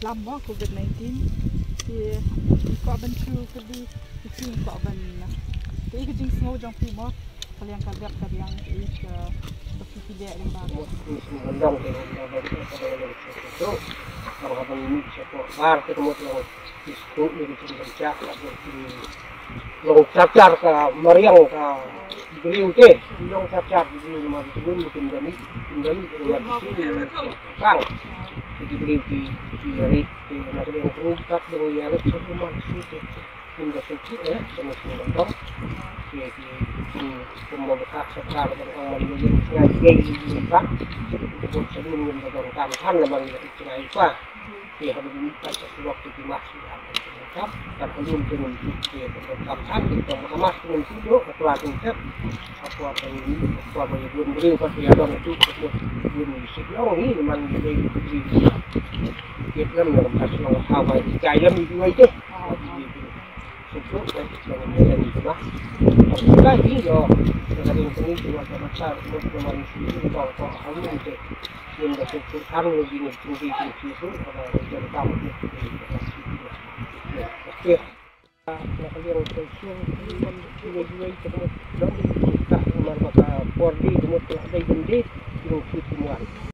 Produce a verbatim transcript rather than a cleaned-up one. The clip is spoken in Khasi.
Lam mo covid nineteen. Ki ki kwah ban shu kyrdi ki sing kwah ban. Ki ka jingsngew jong phi mo. Ka liang ka dep ka riang ki ka ba ki ki dep lim ba. Mo ki sing ban dong ki ban dong ki ban dong ki sing tu. Kaba kaba ni ni sha ko bar ki mo ki sing tu ni ki sing ban chak ki long chak chak ka mariang ka briew te long chak chak briew ma briew ni kin dani kin dani kin dani. Kang. Ki briew ki ki rit ki na ki dong ru kat dong ya le suk man suk ki. Kin da suk ki eh sama suk man dong. Ki ki ki kum ba ka sa ka ba ong man ni ngai ngai ni ka. Ki bot sa dum ni ba dong kam kan la man ni ngai pa. Ki ha dum ka sa suak ki mas ki ha. Kam kan dum ki ni ki kam kan ki kam mas ki ni ki do ka tua ki. Apa apa ni apa apa ni dum ni ka ki ha dong tu. Ni si long ni man ni ni. Vietnam na ka shnong Hawaii. Jai lam i duwai te. Sukuk ka shnong Hawaii ni ba. Ka pula hi yo. Ka ring kani dua ka mata mut ka man si ko ko Hawaii te. Yin da sukuk ang lo gini tinggi tinggi tu. Ka ring ka mut. Okey. Na ka liang ka shnong ni man duwai duwai ka mut. Dong ka mar ba ka por di ka mut ka dai dum di. Tinggi tu muan.